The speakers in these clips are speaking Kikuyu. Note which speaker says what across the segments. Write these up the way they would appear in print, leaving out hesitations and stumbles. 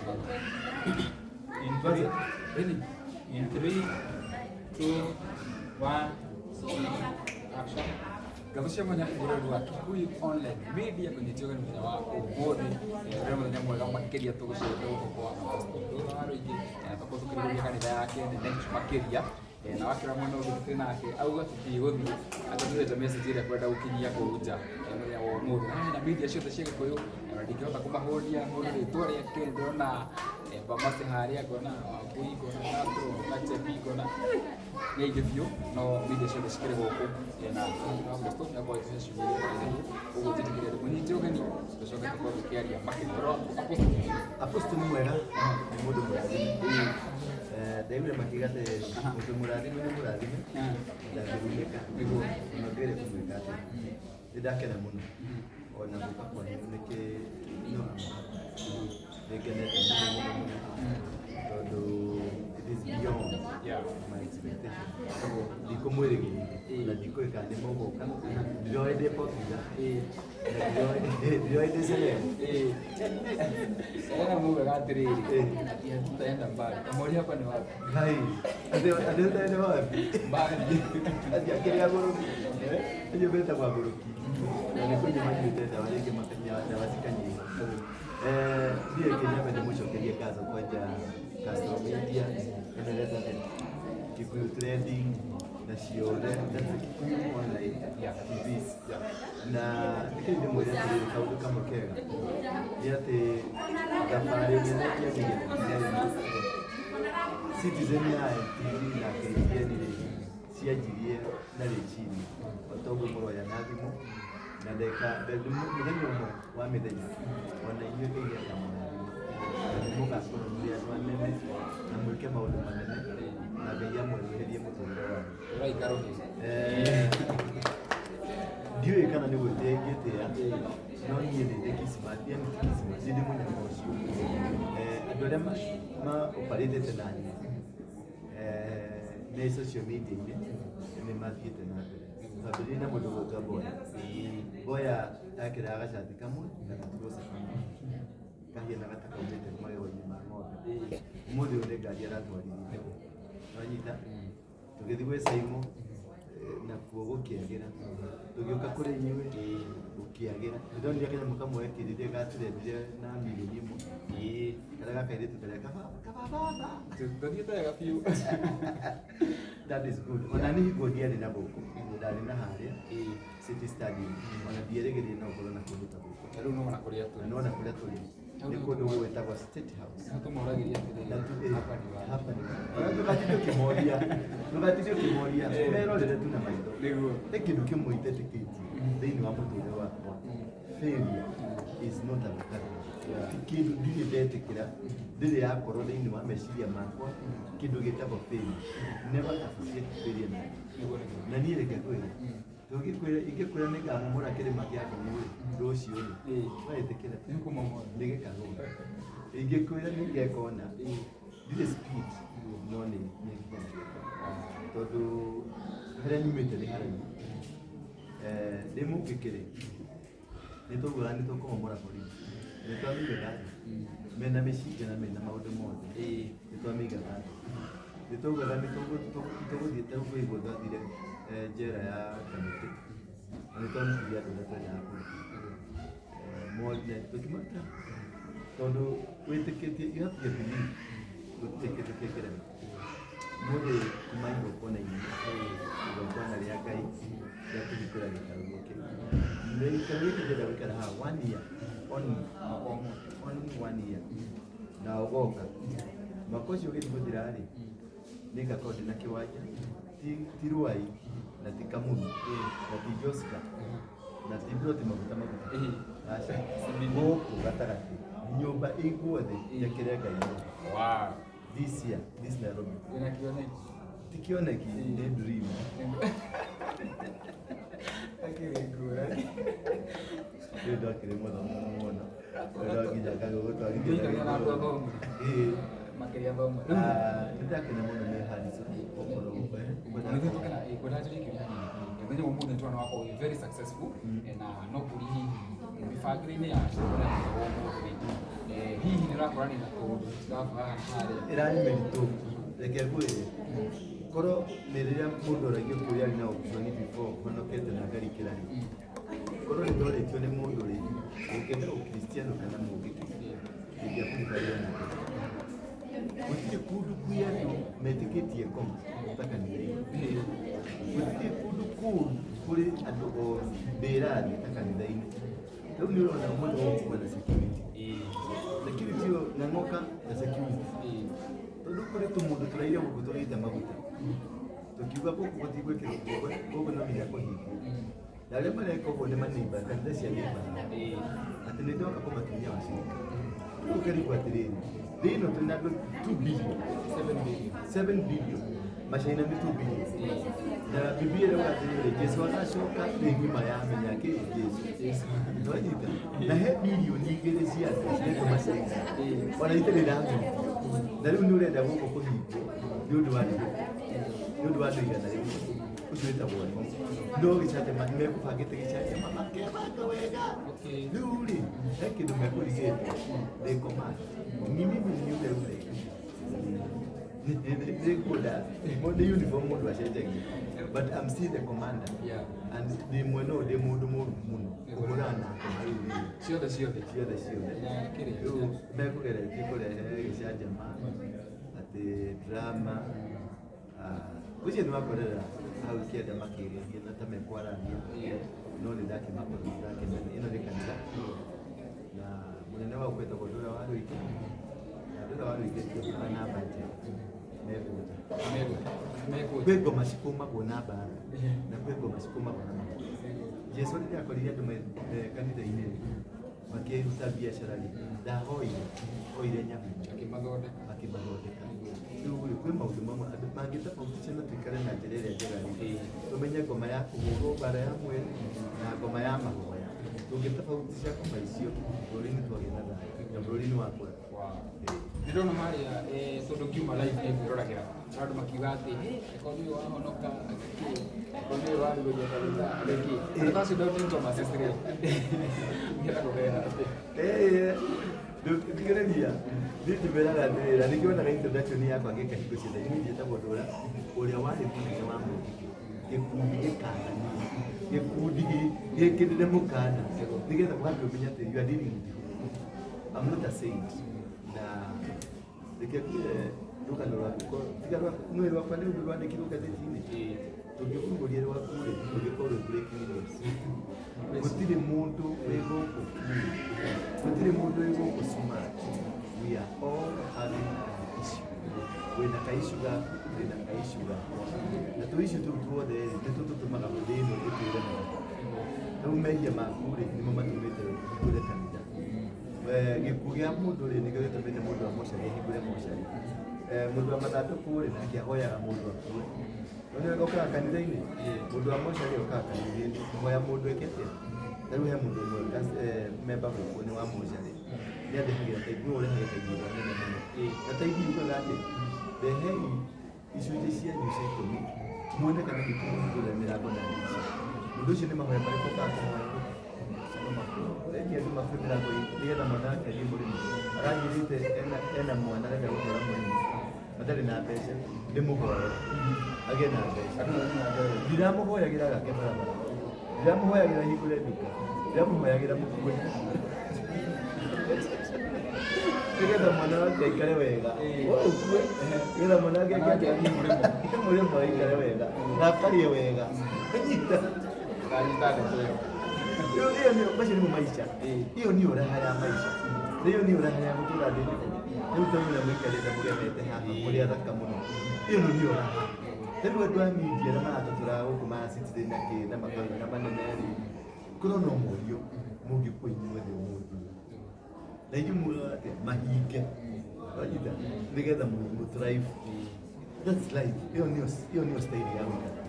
Speaker 1: In three, really? In three, two, one, action. Ngatho cia mwanya mũrori wa Kikuyu Online Media kũnyitio ũgeni mũthenya wa ũmũthĩ, ũrĩa mũthenya mwega makĩria tũgũcerete gũkũ kwa Apostle Ndũra wa Rũingĩ, na tũkorwo tũkĩrũgamia kanitha yake nene makĩria. Na wakĩra mwena ũngĩ tũtĩ nake auga tũtigũthiĩ atũtũrĩte message ĩrĩa kwenda gũkinyia kũu nja, mũthenya wa ũmũthĩ. Na hena media ciothe cia Gĩkũyũ, na ndingĩhota kũmahũria mũndũ rĩtwa rĩake. Ndĩrona Bamasi harĩa, ngona Wambui, ngona Castro, ngona Chebi, ngona nĩ aingĩ biũ, no media ciothe cikĩrĩ gũkũ. Na Apostle nĩakorwo agĩtũhe ciugo iria kwagĩrĩire, ũguo njĩtĩkĩrie ndĩmũnyite ũgeni tũcoke tũkorwo tũkĩaria makĩria. Ũhoro waku, Apostle?
Speaker 2: Apostle nĩ mwega, nĩ mũndũ mũrathime. Ndaiguire makiuga atĩ mũndũ mũrathime nĩ mũrathime, ndangĩgunĩka.
Speaker 1: Nĩguo.
Speaker 2: Ona ũngĩgeria kũmwĩka atĩa. Nĩ ndakena mũno ona gũka kwanyu nĩ kĩ no nĩ ngenete mũno mũno mũno tondũ it is beyond my expectation. Ndikũmwĩrĩgĩrĩire na ndikũĩ kana nĩ mũgũka, ndiroĩ ndĩ popular na ndiroĩ ndĩ celeb.
Speaker 1: Tena mugaga atĩrĩrĩ, ati hatutaenda mbali. Kamori hapa ni wapi?
Speaker 2: Hai, atĩ ũtaende wapi?
Speaker 1: Mbali.
Speaker 2: Atĩ akĩrĩ agũrũki, acio metagwo agũrũki na nĩ kũnyua manyuĩte ndawa rĩngĩ makanyua ndawa cikanyiha. Niĩ kĩnyambe ndĩmũcokerie ngatho kwanja Castro Media, ĩno ĩretwo atĩa? Kikuyu Trending na ciothe, that's Kikuyu Online TV. Na reke ndĩmwĩre atĩrĩrĩ, kaũndũ kamwe kega nĩ atĩ thabarĩ nene ĩngĩambĩrĩria na ikinya rĩmwe. Citizen na NTV na KTN rĩ, cianjirie na rĩciria o ta ũguo mũroya na thimũ na ndeka mũthenya ũmwe wa mĩthenya ona inyuĩ Ngai nĩakamũrathima na nĩmũgakorwo mũrĩ andũ anene na mwĩke maũndũ manene na Ngai amwerũhĩrie mũtũrĩre wanyu.
Speaker 1: Ũraikara ũhĩ.
Speaker 2: Ndiũĩ kana nĩ gwĩtĩa ingĩtĩa, no niĩ nĩ ndĩ Kismat, yani ti Kismat, nĩ ndĩ mũnyaka ũcio. Andũ arĩa ma operate na niĩ nĩ social media-inĩ nĩ mathiĩte na mbere. Twambĩrĩirie na mũndũ ũgwĩtwo Boya. Boya ekĩraga gacati kamwe na gaturoca kamwe kahianaga ta kaumĩte magego-inĩ ma ng'ombe. Ũmũthĩ ũyũ nĩ ngari aratwarithia. Wanyita? Tũgĩthiĩ gwĩ Saimo nakuo gũkĩagĩra, tũgĩũka kũrĩ inyuĩ gũkĩagĩra. Nĩndonire kanyamũ kamwe ekĩrire gatrendire na mirioni ĩmwe, karĩa ga kairĩtu karĩa kababa.
Speaker 1: Tũthiĩte wega biũ.
Speaker 2: That is good. Ona niĩ hingo ndiarĩ na gũkũ, ndarĩ na harĩa City Stadium, ona ndierĩgĩrĩire no ngorwo na kũndũ ta gũkũ.
Speaker 1: Na rĩu nĩwona kũrĩa
Speaker 2: Na
Speaker 1: tũrĩ.
Speaker 2: nĩwona kũrĩa tũrĩ nĩ kũndũ gwĩtagwo State House.
Speaker 1: Nĩho tũmoragĩria atĩrĩrĩ,
Speaker 2: Na
Speaker 1: hapa ni wapi?
Speaker 2: Hapa ni wapi? Ona ndũgatinde ũkĩmoria, ndũgatinde ũkĩmoria, merorere tu na maitho.
Speaker 1: Nĩguo.
Speaker 2: He kĩndũ kĩmwe itetĩkĩtie thĩinĩ wa mũtũrĩre wakwa, failure is not a vocabulary. Ti kĩndũ ndirĩ ndetĩkĩra, ndĩrĩ yakorwo thĩinĩ wa meciria makwa kĩndũ gĩtagwo failure. Never associate failure na
Speaker 1: Nĩguo nĩguo.
Speaker 2: Na niĩ reke ngwĩre, tũngĩkwĩra, ingĩkwĩra nĩ ngamomora kĩrĩma kĩa Kang'u rĩ, rũciũ rĩ, wetĩkĩra?
Speaker 1: Nĩngũmomora.
Speaker 2: Nĩ gĩkagũa. Ingĩkwĩra nĩ ngeka ũna, ndirĩ speed, no nĩ nĩ nginya ngeka. Tondũ harĩa nyumĩte nĩ haraihu. Ndĩ mũngĩkĩ rĩ, nĩ twaugaga nĩ tũkũmomora borithi. Nĩ twamĩigaga thĩ. Mena mĩcinga na mena maũndũ mothe. Nĩ twamĩigaga thĩ. Nĩ twaugaga nĩ tũgũthiĩ ta ũguo ũguo twathire njera ya Kamĩtĩ. Na nĩ twarutire andũ arĩa twendaga kũruta. Mothe tũkĩmaruta. Tondũ wĩtĩkĩtie, you have to believe gũtirĩ kĩndũ kĩngĩrema. Ũmũthĩ kuma igongona inene, igongona rĩa Ngai rĩa kũhingũra gĩtarũ gĩkĩ. Nĩ gĩtarũ gĩkĩ ndĩrenda gũikara haha one year only, only one year. Na ũgoka. Mwaka ũcio ũgĩthiĩ gũthira rĩ, nĩ ngakorwo ndĩna kĩwanja, ti Ruai, na ti Kamunu, na ti Joska, na ti Mburoti maguta maguta. Aca, gũkũ gatagatĩ, nyũmba ĩigwo thĩ njakĩre Ngai nyũmba. This year, this Nairobi.
Speaker 1: Wĩna kĩoneki?
Speaker 2: Ti kĩoneki, nĩ dream.
Speaker 1: Akĩrĩ ngũrani.
Speaker 2: Rĩu ndakĩrĩ mũthomu mũno. Rĩu no nginya ngagũgũtwarithia.
Speaker 1: Ndũikagia na andũ athomu.
Speaker 2: Ĩĩ.
Speaker 1: Makĩria athomu.
Speaker 2: Ah, nĩ ndakena mũno nĩ Harrison gũkorwo gũkũ.
Speaker 1: Nĩ tũkena kwenda njĩra ikĩria hanini. Mũthenya wa ũmũthĩ nĩtũrona wakorwo wĩ very successful, na no kũri hihi mĩbangĩre-inĩ ya cigongona mũthenya wa ũmũthĩ rĩ, hihi nĩ nĩũrakoranio na tũũndũ tũrabu haha na harĩa.
Speaker 2: Ĩrarĩ mĩritũ, reke ngwĩre, korwo nĩ rĩrĩa mũndũ oragio kĩũria arĩ na option before honokete na ngarikĩra rĩ, korwo nĩ ndorĩtio nĩ mũndũ rĩ, ũngĩenda ũkristiano kana mũngĩkĩ, ingĩakurubarire mũndũ. Gũtirĩ kũndũ kwĩ andũ metĩkĩtie ngoma ta kanitha-inĩ. Gũtirĩ kũndũ kũũru kũrĩ andũ oru mbĩra-thĩ ta kanitha-inĩ. Rĩu nĩ ũrona mũndũ gũkua na security. Security ĩyo ng'ang'oka na security. Tondũ kũrĩ tũmũndũ tũraire gũkũ tũgĩita maguta. Tũkiuga gũkũ gũtigwĩkĩrwo guoko, gũkũ no nginya kũhingwo. Na arĩa mareka ũguo nĩ maneighbour, kanitha cia neighbour. Atĩ nĩ ndoka kũmatunya wacirika. Rĩu ũkarigwo atĩrĩrĩ, thĩ ĩno twĩna andũ 2 billion.
Speaker 1: 7 billion.
Speaker 2: 7 billion. Macaina nĩ 2 billion. Na Biblia ĩrauga atĩrĩrĩ, Jesu agacoka thĩ ng'ima yamenya kĩ Jesu. Nĩwanyita? Na he bilioni igĩrĩ cia andũ ciretwo macaina. Ona itarĩ iramenya. Na rĩu nĩ ũrenda gũkũ kũhingwo nĩ ũndũ wa andũ. Nĩ ũndũ wa andũ 100. Ũcio wĩtagwo nĩ. No gĩcanjama nĩmekũbangĩte gĩcanjama makebanga wega.
Speaker 1: Okay.
Speaker 2: Rĩu rĩ, he kĩndũ mekũrigĩte. They command. Ni mimi ni yule yule. Nĩngũnda nĩ uniform mũndũ acenjagia. But I'm still the commander.
Speaker 1: Yeah.
Speaker 2: And ndĩ mwena ũyũ ndĩ mũndũ mũru mũno. Kũhũrana na ngoma rĩu rĩ.
Speaker 1: Ciothe ciothe.
Speaker 2: Ciothe ciothe.
Speaker 1: Na kĩrĩa.
Speaker 2: Rĩu mekũgeretie kũrehe gĩcanjama atĩ drama ũcio nĩ wakorera hau kĩanda makĩgeria na ta mekwarania no nĩ ndakĩmakora ndakĩmenya ĩno nĩ kanitha na mũnene wao kwĩtagwo Ndũra wa Rũingĩ na Ndũra wa Rũingĩ ndiũkaga na budget megũta.
Speaker 1: Mekũnja.
Speaker 2: Kwĩ ngoma cikũmagwo na mbara na kwĩ ngoma cikũmagwo na mahoya. Jesu rĩrĩa akorire andũ me kanitha-inĩ rĩ, makĩruta biacara rĩ, ndahoire, oire nyamũ
Speaker 1: Akĩmathondeka.
Speaker 2: Akĩmathondeka. Rĩu rĩ, kwĩ maũndũ mamwe andũ mangĩtofautisha na tũikare na njĩra ĩrĩa njega rĩ, tũmenye ngoma ya kũhũrwo mbara ya mwĩrĩ na ngoma ya mahoya. Tũngĩtofautisha ngoma icio, bũrũri nĩ twagĩa na thayũ na bũrũri nĩ wakũra.
Speaker 1: Wow. Ndĩrona harĩa tondũ ngiuma live nĩ ngwĩroragĩra andũ makiuga atĩ "Hey, angĩkorwo nĩwe wahonoka agĩkĩ angĩkorwo nĩwe warugũria kanitha agĩkĩ." Andũ ta acio nĩ ngoma cicirĩ ngĩenda kũmera atĩ
Speaker 2: Thikĩrĩria, niĩ ndĩmeraga atĩrĩrĩ, na nĩkĩo wonaga introduction yakwa ngĩka hingo ciothe, niĩ njĩtagwo Ndũra, ũrĩa warĩ mũnene wa mũngĩkĩ, gĩkundi gĩkandanie, gĩkundi gĩkĩrĩre mũkana, nĩgetha wambe ũmenye atĩ you are dealing with who. I'm not a saint. Na reke ngwĩre rũgano rwaku, tiga rwaku, nĩũĩ rwakwa nĩ ũndũ rwandĩkirwo ngathĩti-inĩ. Tũngĩkũrugũria rwaku rĩ, rũngĩkorwo rwĩ breaking news. Gũtirĩ mũndũ wĩ gũkũ Kiu, gũtirĩ mũndũ wĩ gũkũ smart. We are all having an issue. Wĩna ka issue gaku, ndĩna ka issue gakwa. Na tũ issue tũu tuothe rĩ, nĩtwo tũtũmaga thĩ ĩno ĩtwĩre maũndũ. Rĩu mehia maku rĩ, nĩmo matũmĩte ũhingũre kanitha. Gĩkuũ gĩa mũndũ rĩ, nĩkĩo gĩtũmĩte mũndũ wa mocarĩ ahingũre mocarĩ. Mũndũ wa mathandũkũ rĩ, nake ahoyaga mũndũ akue. Nĩ okaga kanitha-inĩ, mũndũ wa mocarĩ okaga kanitha-inĩ kũhoya mũndũ eke atĩa. Ta rĩu he mũndũ ũmwe member gũkũ nĩ wa mocarĩ, nĩ andehagĩra taithi, nĩwe ũrehaga taithi ĩrĩa nene mũno. Na taithi yugaga atĩ, rehei icunjĩ cianyu cia ikũmi, muone kana nĩ ikũmũhingũrĩra mĩrango na ndirica. Mũndũ ũcio nĩ mahoya marĩkũ okaga kũhoya? Reke andũ makue mĩrango nĩgetha mwana wake athiĩ mũrĩmo. Aranjĩrĩte ena mwana arenda gũtwara mũrĩmo, matarĩ na mbeca, ndĩmũhoere agĩe na mbeca. Ndiramũhoyagĩra agake barabara, ndiramũhoyagĩra ahingũre nduka, ndiramũhoyagĩra mũkue nĩgetha mwana wake aikare wega. We ũkue nĩgetha mwana wake
Speaker 1: Mwana wake athiĩ mũrĩmo.
Speaker 2: Mũrĩmo aikare wega na akarĩe wega. Nyita.
Speaker 1: Ndanyita ndeto ĩyo.
Speaker 2: Ĩyo nĩyo, macio nĩmo maica. Ĩyo nĩyo raha ya maica. Na ĩyo nĩyo raha ya gũtũra thĩ ĩno. Rĩu ta ũrĩa mũikarĩte mũgemete haha, mũrĩ athaka mũno. Ĩyo nĩyo raha. Rĩu andũ a media arĩa maratũtũra gũkũ ma Citizen na kĩ na makanitha manene rĩ, korwo no morio mũngĩkua inyuothe ũmũthĩ ũyũ. Na inyuĩ mugaga atĩa? Mahinge. Wanyita? Nĩgetha mũ thrive. That's life. Ĩyo nĩyo style ya gũikara.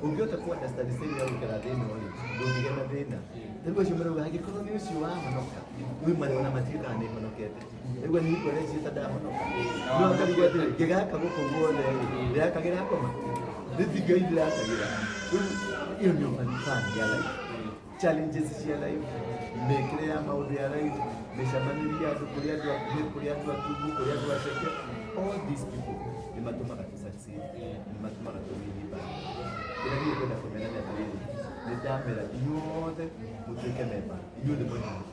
Speaker 2: Ũngĩhota ku understand style ya gũikara thĩ ĩno rĩ, ndũngĩgĩa na thĩna. Rĩu acio marauga angĩkorwo nĩ ũcio wahonoka, rĩu marona matiũĩ kana nĩ honokete. Rĩu niĩ ngorwo ta ndahonoka. No akarigwo atĩrĩ, ngĩgaka gũkũ guothe rĩ, ndĩrakagĩra ngoma? Nĩ ti Ngai ndĩrakagĩra. Rĩu ĩyo nĩyo fun ya life. Challenges cia life, mĩkĩre ya maũndũ ya life, Mĩcemanĩrie ya andũ, kũrĩ andũ akuhĩ, kũrĩ andũ atungu, kũrĩ andũ aceke. All these people nĩ matũmaga tũ succeed, nĩ matũmaga tũ win back. Kĩrĩa gĩkwenda kũmera nĩ atĩrĩrĩ, nĩ ndamera inyuothe mũtuĩke memba, inyuothe mwĩ haha.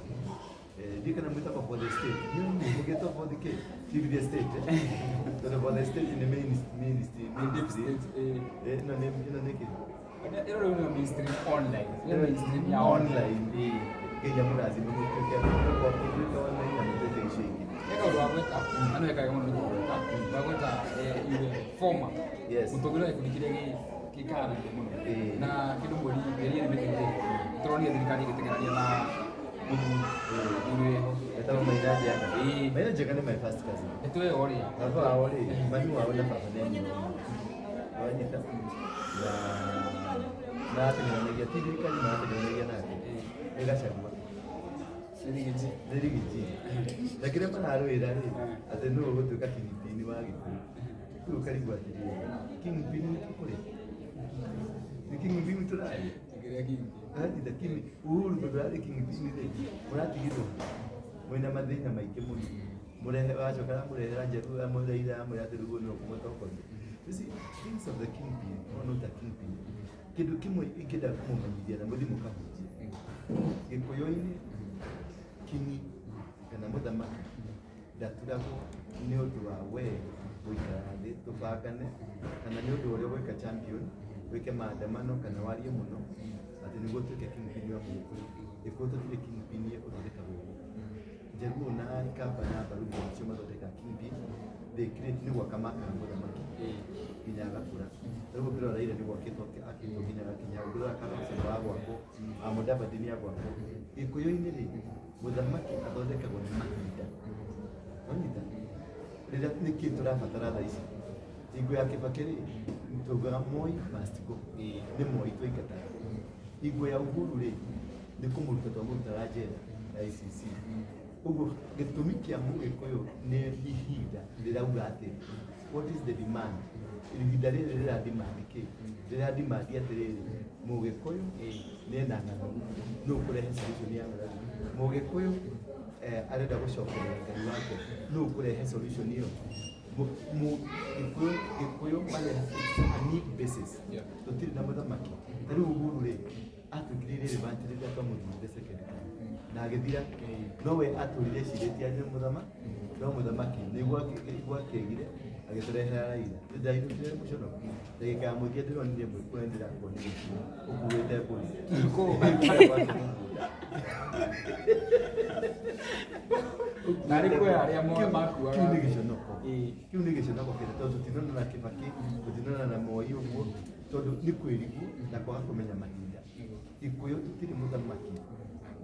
Speaker 2: Ndiĩ kana mwĩtagwo for the state. Inyuĩ mũgĩtwo for the K? Fifth state, eh? Tondũ for the state nĩ ministry,
Speaker 1: Deep
Speaker 2: ministry.
Speaker 1: state, eh.
Speaker 2: Ĩno nĩ kĩ?
Speaker 1: Ĩno rĩu nĩyo mainstream online. Nĩyo mainstream ya
Speaker 2: Online.
Speaker 1: Eh.
Speaker 2: Nginya mũrathime mũtuĩke mũtuĩke online na mũtuĩke icio ingĩ.
Speaker 1: He kaũndũ wa gwĩka, na nĩ wekaga mũno nĩ kũgweta, wa gwĩta you former
Speaker 2: Yes.
Speaker 1: mũtongoria wa gĩkundi kĩrĩa gĩkaranĩtie mũno na kĩndũ mweri mĩeri ĩrĩ mĩthirire tũronire thirikari ĩgĩteng'erania na mũthuri mũthuri wĩho.
Speaker 2: Etagwo Maina Njenga.
Speaker 1: Ĩĩ.
Speaker 2: Maina Njenga nĩ my first cousin.
Speaker 1: Ndeto ĩyo rĩ,
Speaker 2: Baba wao rĩ, mami wao na baba nĩ anyina. Wanyita? Na ateng'eranagia ti thirikari marateng'eranagia nake. Nĩ Gachagua.
Speaker 1: Nĩ Riggy G.
Speaker 2: Nĩ Riggy G. Na kĩrĩa mararũĩra rĩ, atĩ nũũ ũgũtuĩka kingpin wa Gĩkũyũ. Rĩu ũkarigwo atĩrĩrĩ, kingpin nĩ tũkũrĩa? Nĩ kingpin tũrarĩa?
Speaker 1: Kĩrĩa kĩngĩ.
Speaker 2: Wanyita? Uhuru tondũ ararĩ kingpin rĩ, mũratigirwo mwĩna mathĩna maingĩ mũno. Mũrehe wacoka aramũrehera Njeru, amũreire amwĩra atĩ rĩu ũyũ nĩwe ũkũmũtongoria. You see, things of the kingpin or not a kingpin, kĩndũ kĩmwe ingĩenda kũmũmenyithia na mũthiĩ mũkahunjie Gĩkũyũ-inĩ, kinyi kana mũthamaki ndaturagwo nĩ ũndũ wa we gũikara thĩ tũbangane, kana nĩ ũndũ wa ũrĩa ũgwĩka champion, wĩke maandamano kana warie mũno atĩ nĩguo ũtuĩke kingpin wa Mũgĩkũyũ. Gĩkũyũ tũtirĩ kingpin ũthondekagwo ũguo. Njaruo na Ikamba na Baruthi nĩcio mathondekaga kingpin. They create, nĩ gwaka makaga mũthamaki nginya agakũra. Rĩu ũngĩrora Raila nĩ gwakĩtwo akĩtwo nginya agakinya, ũngĩrora Kalonzo nĩ wa gwakwo, Mudavadi nĩ agwakwo. Gĩkũyũ-inĩ rĩ, mũthamaki athondekagwo nĩ mahinda. Wanyita? Rĩrĩa nĩkĩ tũrabatara thaa ici? Hingo ya Kibaki rĩ, taugaga Moi must go. Nĩ Moi twaingataga. Hingo ya Uhuru rĩ, nĩ kũmũruta twamũrutaga njera ya ICC. Ũguo gĩtũmi kĩa Mũgĩkũyũ nĩ ihinda rĩrauga atĩ what is the demand? Ihinda rĩrĩ rĩra demand kĩ? Rĩra demand atĩrĩrĩ, Mũgĩkũyũ nĩ ena ng'aragu, nũ ũkũrehe solution ya ng'aragu? Mũgĩkũyũ arenda gũcokerera Ngai wake, nũ ũkũrehe solution ĩyo? Gĩkũyũ mareha a need basis. Tũtirĩ na mũthamaki. Ta rĩu Uhuru rĩ, atuĩkire irrelevant rĩrĩa twamũthurire second term na agĩthira, nowe atũrire ecirĩtie arĩ mũthamaki, no mũthamaki nĩ gwakĩgire agĩtũrehera Raila. Ndainũkire mũconoku ndagĩka ya mũthia ndĩronire mwĩkũe ndĩrakuonire ũkuĩte mbũri.
Speaker 1: Na arĩ kwĩ arĩa makuaga.
Speaker 2: Kĩu nĩ gĩconoko. Kĩu nĩ gĩconoko kĩrĩa tondũ tũtinona na Kibaki, tũtinona na Moi ũguo, tondũ nĩ kwĩrigwo na kwaga kũmenya mahinda. Gĩkũyũ tũtirĩ mũthamaki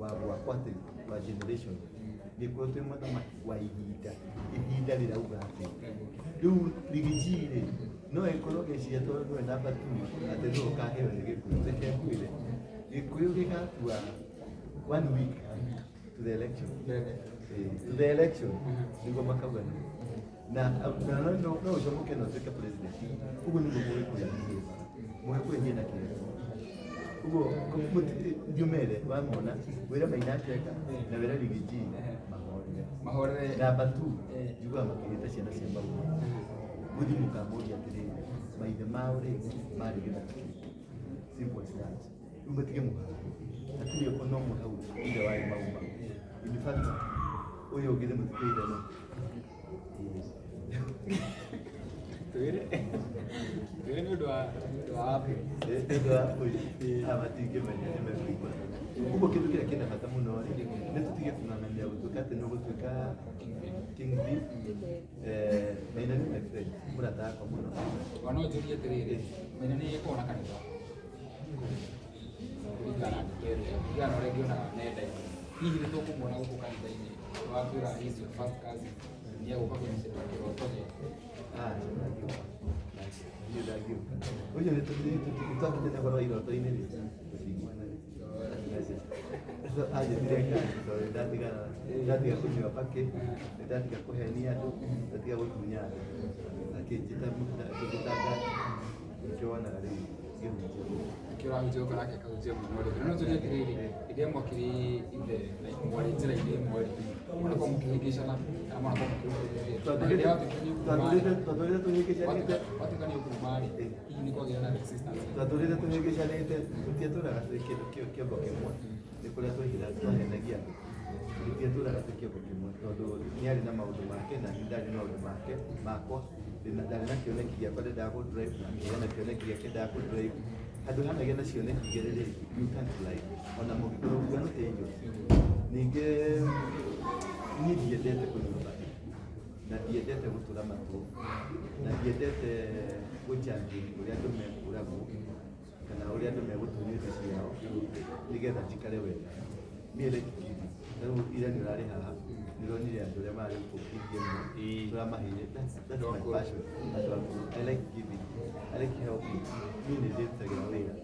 Speaker 2: wa gwakwa atĩ wa generation. Gĩkũyũ twĩ mũthamaki wa ihinda. Ihinda rĩrauga atĩ rĩu Riggy G rĩ, no ĩkorwo gĩciria tondũ nĩwe namba 2 atĩ nĩwe ũkaheo nĩ Gĩkũyũ. Reke ngwĩre, Gĩkũyũ gĩgatua one week to the election. To the election nĩguo makauga nĩ na na no ũcomoke na ũtuĩke president. Ũguo nĩguo Mũgĩkũyũ ahiũkaga. Mũgĩkũyũ niĩ na kĩheo ũguo ndiumere wamona wĩra Maina Njenga na wĩra Riggy G mahorere.
Speaker 1: Mahorere.
Speaker 2: Namba 2, njiguaga makĩgĩta ciana cia Mau, mũthiĩ mũkamũria atĩrĩrĩ, maithe mao rĩ marĩ gĩthaka kĩrĩkũ? Simple as that. Rĩu matige mũhaka, hatirĩ ona ũmwe hau ithe warĩ Mau Mau. In fact, ũyũ ũngĩ nĩ mũtikĩire no
Speaker 1: Twĩre. Twĩre nĩ ũndũ wa Apple.
Speaker 2: Nĩ ũndũ wa Apple, aya matingĩmenya nĩ mekũigua. Ũguo kĩndũ kĩrĩa kĩna bata mũno rĩ, nĩ tũtige kũng'ang'anĩra gũtuĩka atĩ nĩ ũgũtuĩka kingpin. Maina nĩ my friend, mũrata wakwa mũno.
Speaker 1: Ona no njũrie atĩrĩrĩ, Maina nĩ ĩkoragwo na kanitha kũringana na ndeto ĩrĩa, kũringana na ũrĩa ngĩonaga nenda-inĩ, hihi nĩ tũkũmuona gũkũ kanitha-inĩ watwĩra he is your first cousin, nĩ egũka kũnyitĩrĩra kĩroto gĩake?
Speaker 2: Ah, ndangĩũka. Niĩ ndangĩũka. Ũcio nĩ twakinya ũhoro wa iroto-inĩ rĩ, tũtiguanaga. Anjĩtire ngari tondũ ndatiga kũnyua mbakĩ, ndatiga kũhenia andũ, ndatiga gũtunya andũ. Akĩnjĩta ngari, nĩkĩo wonaga rĩu ngĩhunjia gũkũ.
Speaker 1: Nĩkĩo ũrahunjia gũkũ nake akahunjia mũno rĩ. No njũrie atĩrĩrĩ, hĩndĩ ĩrĩa mwakĩrĩ ithe na mwarĩ njĩra-inĩ ĩmwe rĩ, Mwanakorwo mũkĩhĩngĩcana kana mwanakorwo
Speaker 2: Twatũrĩte tũhĩngĩcanĩte.
Speaker 1: Watuĩka nĩ ũkuma rĩ, hihi nĩ kwagĩa na resistance?
Speaker 2: Twatũrĩte tũhĩngĩcanĩte, tũtiatũraga twĩ kĩndũ kĩongo kĩmwe, nĩ kũrĩa twahenagia andũ. Tũtiatũraga twĩ kĩongo kĩmwe tondũ nĩ arĩ na maũndũ make na niĩ ndarĩ na maũndũ make makwa. Ndarĩ na kĩoneki gĩakwa ndendaga kũ drive, nake ena kĩoneki gĩake endaga kũ drive. Handũ hanagĩa na cioneki igĩrĩ rĩ, you can't lie. Ona mũngĩkorwo you are not angels. Ningĩ niĩ ndiendete kũnyua bangi na ndiendete gũtũra matũ na ndiendete gũchampion ũrĩa andũ mekũragwo kana ũrĩa andũ megũtunywo indo ciao nĩgetha njikare wega. Niĩ like giving. Rĩu ira nĩ ũrarĩ haha, nĩ ũronire andũ arĩa marĩ gũkũ PDM, tũramaheire. That's my passion. Andũ akũrũ. I like giving. I like helping. Niĩ nĩ ndĩrutagĩra wĩra.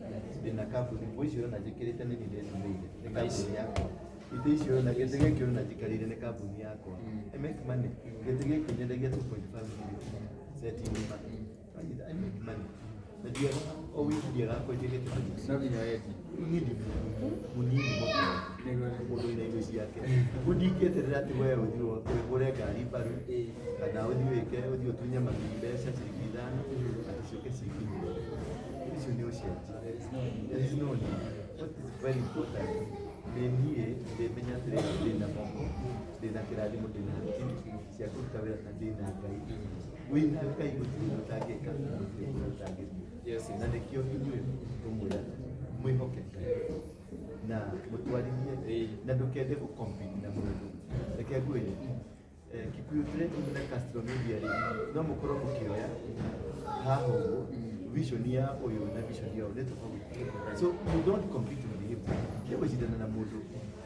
Speaker 2: Ndĩna kambuni, nguo icio ũrona njĩkĩrĩte nĩ niĩ ndĩtumĩire. Nĩ kambuni yakwa. Itĩ icio ũrona, gĩtĩ gĩkĩ ũrona njikarĩire nĩ kambuni yakwa. I make money. Gĩtĩ gĩkĩ nyendagia 2.5 million. Set ng'ima. I make money. Na ndiagaga o wiki ndiagaga kwendia gĩtĩ kĩmwe.
Speaker 1: No nginya wendi.
Speaker 2: Niĩ ndĩ mũnini mũno. Mũndũ wĩna indo ciake. Rĩu ndingĩeterera atĩ we ũthiĩ ũhũre ngari mbaru kana ũthiĩ wĩke ũthiĩ ũtunye mami mbeca ciringi 5 atĩ ciũke cikinyĩre. Icio nĩ ũcenji. There is no need. What is very important nĩ niĩ ndĩmenya atĩrĩrĩ, ndĩna moko, ndĩna kĩrathimo, ndĩna hakiri cia kũruta wĩra na ndĩna Ngai. Wĩna Ngai gũtirĩ ũndũ ũtangĩka, gũtirĩ ũndũ ũtangĩthiĩ. Na nĩkĩo inyuĩ tũmwĩra mwĩhoke Ngai na mũtwarithie na ndũkende gũ compete na mũndũ. Reke ngwĩre, Kikuyu Trading na Castro Media rĩ, no mũkorwo mũkĩoya haha ũguo vision ya ũyũ na vision ya ũyũ nĩ tofauti. So you don't compete with him. Tiga gũcindana na mũndũ.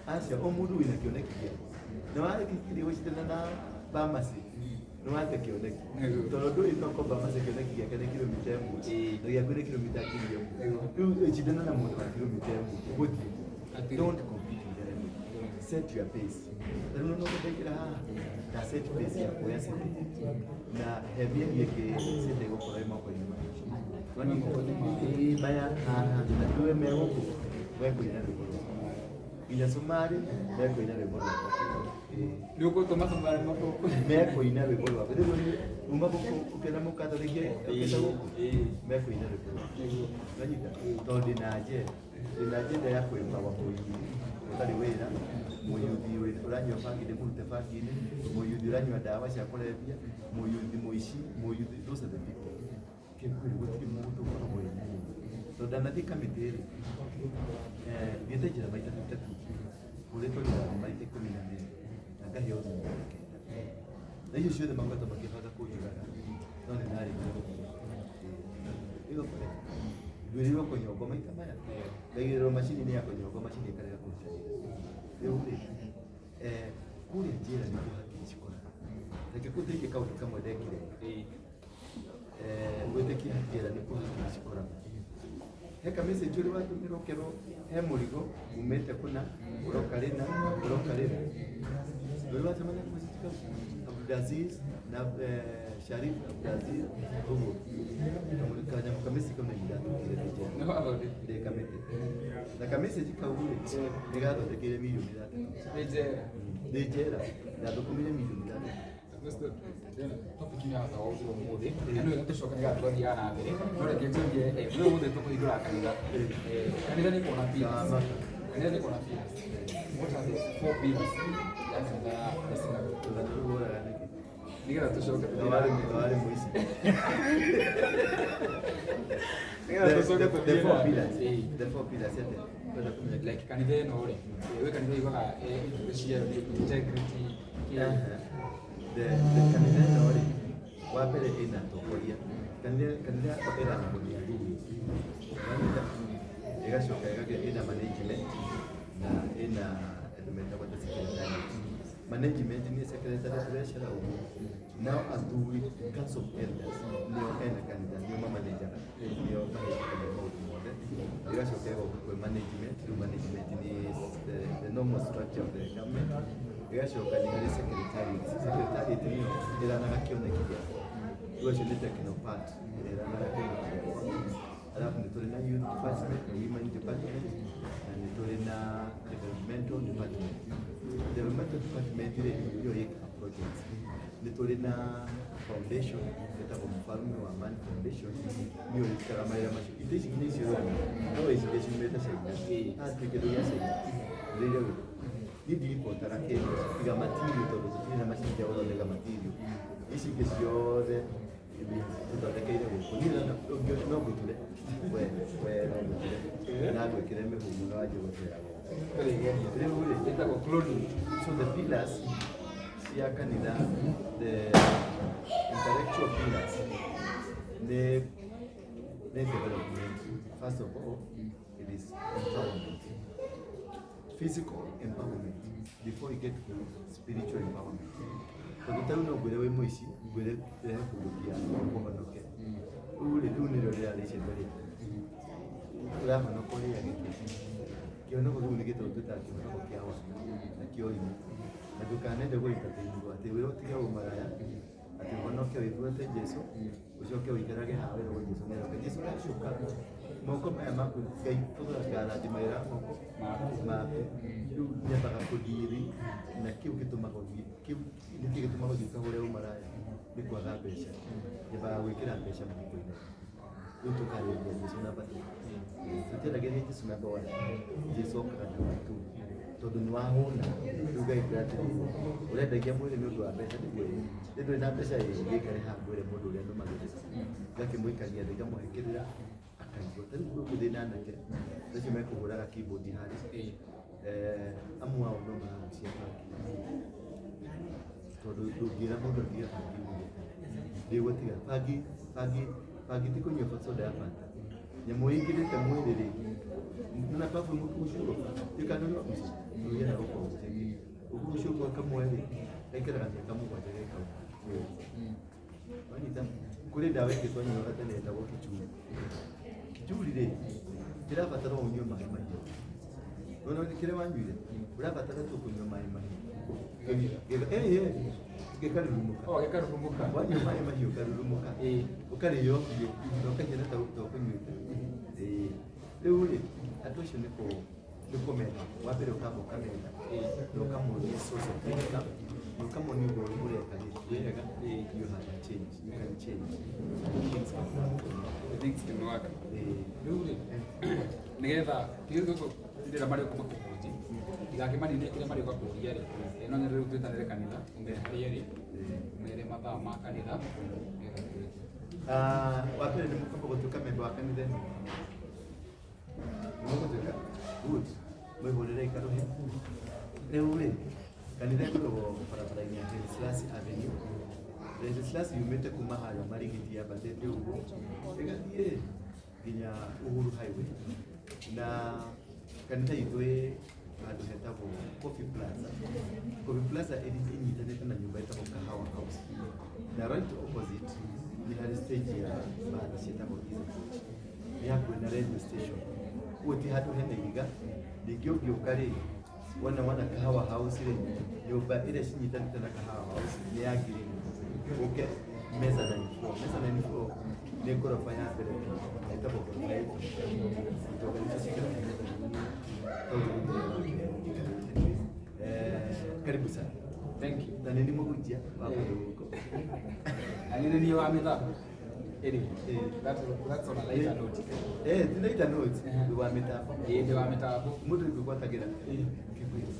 Speaker 2: Aca, o mũndũ wĩna kĩoneki gĩake. Na warĩkia gũcindana na Bamasi, nĩ wate kĩoneki. Tondũ ndũĩ tokorwo Bamasi kĩoneki gĩake nĩ kilomita 1 na gĩaku nĩ kilomita 1000. Rĩu cindana na mũndũ wa kilomita 1 gũtirĩ. Don't compete with anyone. Set your pace. Rĩu no ndaingĩra haha, nda set pace yakwa ya city. Na he mĩeri ĩngĩ city ĩgũkorwo ĩ moko-inĩ makwa. Ĩĩ, maya haha, andũ me gũkũ mekũina rwĩmbo rwakwa. Nginya Cumarĩ mekũina rwĩmbo rwakwa.
Speaker 1: Nĩ ũgũtũma Cumarĩ makũkũ?
Speaker 2: Mekũina rwĩmbo rwakwa. Rĩu nĩ uma gũkũ ũkĩenda mũkatholiki ũkĩenda gũkũ mekũina rwĩmbo rwakwa. Wanyita? Tondũ ndĩna agenda. Ndĩna agenda ya kwĩmbawa mũyuthi ũtarĩ wĩra, mũyuthi ũranyua bangi ndĩmũrute bangi-inĩ, mũyuthi ũranyua ndawa cia kũrebia, mũyuthi mũici, mũyuthi, those are the people. Kĩkwĩrĩ gũtirĩ mũndũ ũkoragwo wĩ mũũru. Tondũ ndanathiĩ kamĩtĩ rĩ, thiĩte njĩra maita matatũ, hũrĩtwo rithathi maita 14 na ngaheo thimũ 9. Na icio ciothe makoretwo makĩbanga kũnjũraga, no nĩ ndarĩkia gũthiĩ. Ĩyo ngwĩrĩirwo kũnyongwo maita maya, ngaigĩrĩrwo macini-inĩ ya kũnyongwo, macini ĩkarega kũruta wĩra. Rĩu rĩ, kũrĩa njĩra nĩkuo hakiri cikoraga. Reke ngũteithie kaũndũ kamwe ndekire. Gwĩtĩkia njĩra nĩkuo hakiri cikoraga. He ka message ũrĩ watũmĩrwo ũkerwo he mũrigo umĩte kũna ũroka rĩna ũroka rĩna. Ndũrĩ wacemania na message kau? Abdulaziz na Sharif Abdulaziz ũguo. Kanyamũ ka message kau nĩ ndatũmire ndĩ njera.
Speaker 1: Nĩ wathondekire?
Speaker 2: Ndĩ kamĩtĩ. Na ka message kau rĩ, nĩ gathondekeire mirioni 3.
Speaker 1: Ndĩ njera?
Speaker 2: Ndĩ njera. Ndathũkũmire mirioni 3.
Speaker 1: Topic nĩ yathaga ũguo ũmũthĩ. Na nĩ wega tũcoke nĩgetha tũgathiaga na mbere. No reke njũrie, mũthenya ũmũthĩ tũkũhingũra kanitha. Kanitha nĩ kona pillars. Kanitha nĩ kona pillars. What are the four pillars ya kanitha ya synagogue? Nĩgetha tũcoke tũthiĩ na mbere.
Speaker 2: Warĩ mũici.
Speaker 1: Nĩgetha tũcoke
Speaker 2: The
Speaker 1: tũthiĩ
Speaker 2: four
Speaker 1: na
Speaker 2: pillars.
Speaker 1: mbere.
Speaker 2: The four pillars atĩa? Kwenda kũmenya kĩ?
Speaker 1: Like kanitha ĩno rĩ, gwĩ kanitha yugaga itugĩ ciayo nĩ integrity, kĩ?
Speaker 2: The kanitha ĩno rĩ, wa mbere ĩna atongoria. Kanitha yakwa ĩranagwo nĩ athuri. Wanyita? Ĩgacoka ĩkagĩa ĩna management na ĩna andũ metagwo ta secretariat. Management nĩ secretary treasurer ũguo. Nao athuri council of elders nĩo ena kanitha, nĩo mamanajaga, nĩo mahĩtũkagia maũndũ mothe. Ĩgacoka ĩgoka kwĩ management, rĩu management nĩ the normal structure of the government. Ĩgacoka nĩ harĩ secretariat. Secretariat nĩyo ĩranaga kĩoneki gĩakwa. Rĩu acio nĩ technopat ĩrĩa ĩranaga kĩoneki gĩakwa. Alafu nĩ tũrĩ na youth department na women department na nĩ tũrĩ na developmental department. Developmental department rĩ, nĩyo ĩkaga projects. Nĩ tũrĩ na foundation ĩtagwo Mfalme wa Amani Foundation, nĩyo ĩrutaga mawĩra macio. Itĩ ici nginya icio ũrona no wĩcirie ciumĩte China. Haha hatirĩ kĩndũ gĩa China. Ndĩrĩire gũkũ. Niĩ ndirimbotaga kĩndũ tiga material, tondũ tũtirĩ na macini cia gũthondeka material. Ici ingĩ ciothe tũthondekeire gũkũ. Niĩ no ngũture, we no ngũture na ngwĩkĩre mĩhũmũ na wanjie gũcera gũkũ. Rĩu rĩ,
Speaker 1: Ĩtagwo cloning.
Speaker 2: So the pillars cia kanitha, the intellectual pillars, nĩ development. First of all, it is empowerment, physical empowerment, before you get to spiritual empowerment. Tondũ ta rĩu no ngwĩre wĩ mũici, ngwĩre rehe bunduki yaku ũhonoke. Rĩu rĩ, rĩu nĩrĩo rĩrarĩ icembe rĩakwa. Ũrahonoka ũrĩa gĩkĩ kĩhonoko kĩu nĩ gĩtagwo, twĩtaga kĩhonoko kĩa wana na kĩa ũrimũ. Na ndũkanende gũ-entertain-wo atĩ wĩra ũtige ũmaraya, atĩ ũhonoke wĩbuate Jesu, ũcoke ũikarage haha wĩragwo Jesu nĩaroka. Jesu aracoka moko maya maku. Ngai tũgakarathima wĩra moko maku. Rĩu nyambaga kũndiri na kĩu gĩtũmaga ũthiĩ, kĩu nĩkĩ gĩtũmaga ũthiĩ ũkahũre ũmaraya? Nĩ kwaga mbeca. Nyambaga gwĩkĩra mbeca mũhuko-inĩ. Rĩu tũkarĩria Jesu namba two. Tũtiaragĩria Jesu namba one. Jesu okaga namba two, tondũ nĩ wahũna. Rĩu Ngai kwĩra atĩrĩrĩ, ũrendagia mwĩrĩ nĩ ũndũ wa mbeca? Nĩguo ĩ nĩ ndũrĩ na mbeca ĩ, ngĩikare haha ngwĩre mũndũ ũrĩa nũmagĩrĩra, ngakĩmũikaria thĩ, ngamũhe kĩrĩra akaigua. Ta rĩu gũkũ ndĩ na anake acio mekũhũraga keyboard harĩa. Amwe ao no maragucia bangi, tondũ ndũngĩra mũndũ atige bangi uge ndĩgũtiga bangi. Bangi, bangi ti kũnyua soda ya Fanta. Nyamũ ĩingĩrĩte mwĩrĩ rĩ, na babu mũkũgucũrũka ĩkanũnyua ũgucio ũgĩenda gũkũgucia ũkũgucũrũka kamwe rĩ, gaikaraga mĩaka 7 gekauma. Wanyita, kũrĩ ndawa ĩngĩ twanyuaga tene ĩtagwo kichuri. Kichuri rĩ, kĩrabatara ũnyue maĩ mahiũ. Nona kĩrĩa wanyuire, ũrabatara tu kũnyua maĩ mahiũ, gĩkarurumũka.
Speaker 1: Oh, gĩkarurumũka.
Speaker 2: Wanyua maĩ mahiũ karurumũka, ũkarĩo biũ na ũkahiana ta ũkũnyuĩte. Ĩĩ. Rĩu rĩ, andũ acio nĩ kũmenda. Wa mbere ũkamba ũkamenda na ũkamonia source of income na ũkamonia ũndũ ũrĩa ũreka nĩ wega. You have a change, you can change things, can work.
Speaker 1: Things can work.
Speaker 2: Ĩĩ.
Speaker 1: Rĩu rĩ, nĩgetha tigĩ gũkũ ndĩra marĩũka makũhunji ndigakĩmanine kĩrĩa marĩũka kũria rĩ, no nyende rĩu twĩtanĩre kanitha, ũmere harĩa ĩrĩ, ũmere mathaa ma kanitha, nĩgetha tũrĩkie.
Speaker 2: Ah, wa mbere nĩ mũkamba gũtuĩka memba wa kanitha ĩno. Nĩ mũgũtuĩka good, mwĩhũrĩre ikarũhe. Rĩu rĩ, kanitha ĩkoragwo barabara-inĩ ya Haile Selassie Avenue. Haile Selassie yumĩte kuma harĩa Marigiti yambatĩte ũguo ĩgathiĩ nginya Uhuru Highway, na kanitha itũ ĩ handũ hetagwo Coffee Plaza. Coffee Plaza ĩnyitanĩte na nyũmba ĩtagwo Kahawa House, na right opposite nĩ harĩ stage ya mbathi ciĩtagwo Easy Coach, nĩ hakuhĩ na radio station. Ũguo ti handũ hena ihiga. Ningĩ ũngĩũka rĩ, wona Kahawa House rĩ, nyũmba ĩrĩa cinyitanĩte na Kahawa House nĩ ya green, ũke mezzanine floor. Mezzanine floor nĩ ngoroba ya mbere biũ, ĩtagwo ngoroba ya itonga. Itonga nĩcio cikaraga mezzanine. Tondũ karibu sana.
Speaker 1: Thank you.
Speaker 2: Na nĩ mũhunjia wa kũndũ gũkũ.
Speaker 1: Na nĩ niĩ wa mĩthako. Anyway, that's on a lighter note.
Speaker 2: Ti lighter note, ndĩ wa mĩtambo.
Speaker 1: Ĩĩ, ndĩ wa mĩtambo.
Speaker 2: Mũndũ ngũgwatagĩra kĩkwĩra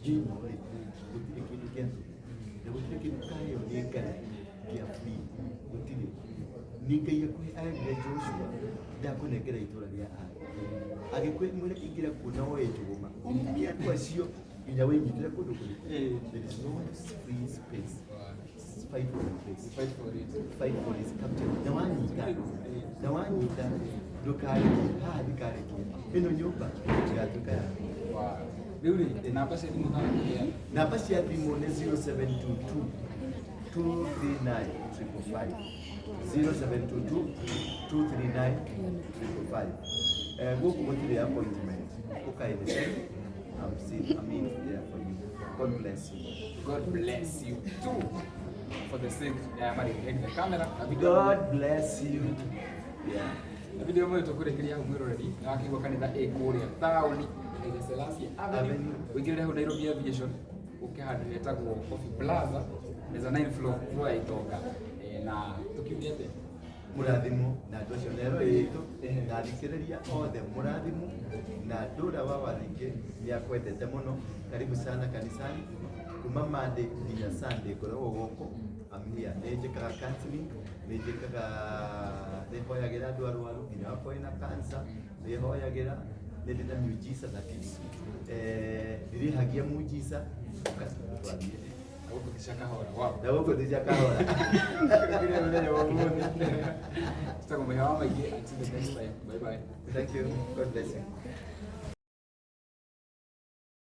Speaker 2: njimo rĩ, gũtirĩ kĩndũ kĩa tũhũ na gũtirĩ kĩndũ kaheo nĩ Ngai kĩa free, gũtirĩ. Nĩ Ngai akũhe, arerire Joshua, ndakũnengera itũra rĩa Ai, agĩkwĩra ingĩra kuo na woe njũgũma umie andũ acio nginya wĩnyitĩre kũndũ kũrĩkũ. There is no free space. Fight for the place.
Speaker 1: Fight for it.
Speaker 2: Fight for his captain. Na wanyita, na wanyita, ndũkarekie haha, ndikarekie ĩno nyũmba ĩgatuĩka yaku.
Speaker 1: Wow. Rĩu rĩ, namba cia thimũ kana kũheana?
Speaker 2: Namba cia thimũ nĩ 0722 239 555, 0722 239 555. Gũkũ gũtirĩ appointment. Ũka anytime. I'm in there for you. God bless you.
Speaker 1: God bless you too. For the sake ya marĩ behind the camera na video.
Speaker 2: God bless you, yeah.
Speaker 1: Na video ĩmwe tũkũrĩkĩria hau, mwĩroreri, na wakĩigua kanitha ĩ kũrĩa taũni. Haile Selassie Avenue.
Speaker 2: Avenue.
Speaker 1: Ũingĩrĩre hau Nairobi Aviation, ũke handũ hetagwo Coffee Plaza, mezzanine floor, floor ya Itonga. Na tũkiuge atĩa?
Speaker 2: Mũrathimo na andũ acio nero itũ
Speaker 1: Ehe.
Speaker 2: na athikĩrĩria othe mũrathimo na ndũra wa Wathingĩ nĩ akwendete mũno. Karibu sana kanisani kuma Monday nginya Sunday ngoragwo gũkũ. I'm here. Nĩ njĩkaga counseling, nĩ njĩkaga, nĩ hoyagĩra andũ arwaru nginya wakorwo ina cancer, nĩ hoyagĩra, nĩ ndĩ na miujiza that is ndirĩhagia mujiza ũkatwarie.
Speaker 1: Na gũkũ ti Shakahola. Wow.
Speaker 2: Na gũkũ ti Shakahola.
Speaker 1: Tũkire mũthenya wa ũmũthĩ. Tũtagwo mũhĩa wa maingĩ. Until the next time. Bye bye.
Speaker 2: Thank you. God bless you.